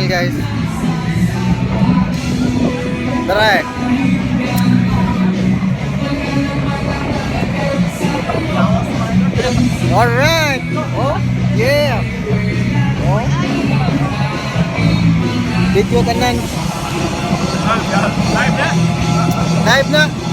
Style, guys. Tara eh. Alright! Oh, yeah! Oh. Video tanan. Live na? Live na!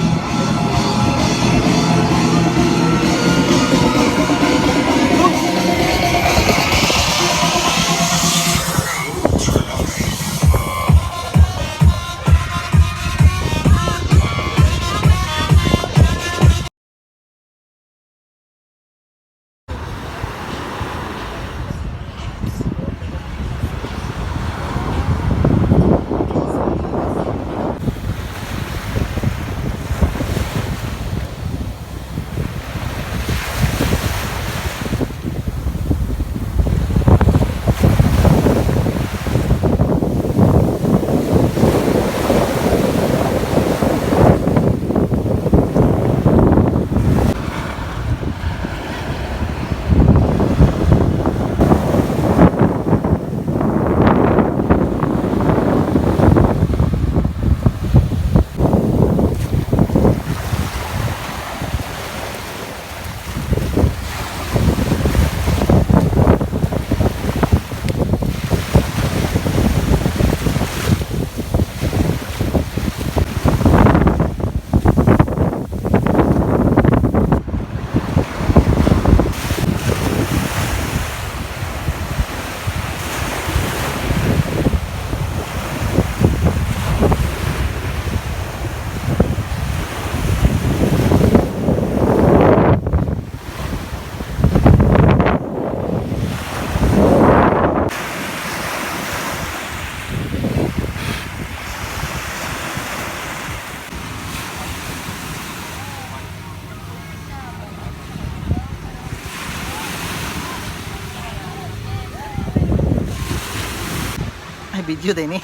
Ay, video din eh.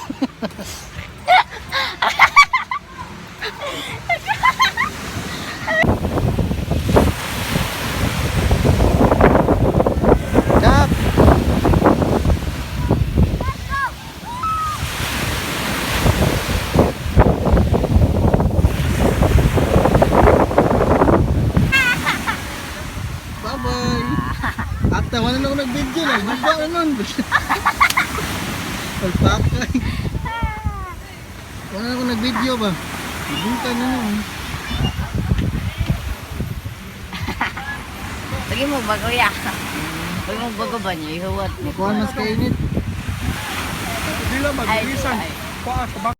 Stop! Bye-bye! At wala na ako nag-video na. Guba na nun. Palpakay. Wala na ako nag-video ba? Ibungka na nun. Lagi mo bago ya. Lagi mo bago ba niyo? Ihuwat. Makuha mas kainit. Hindi lang, Ay, magbilisan. ay. Kuha sa bak.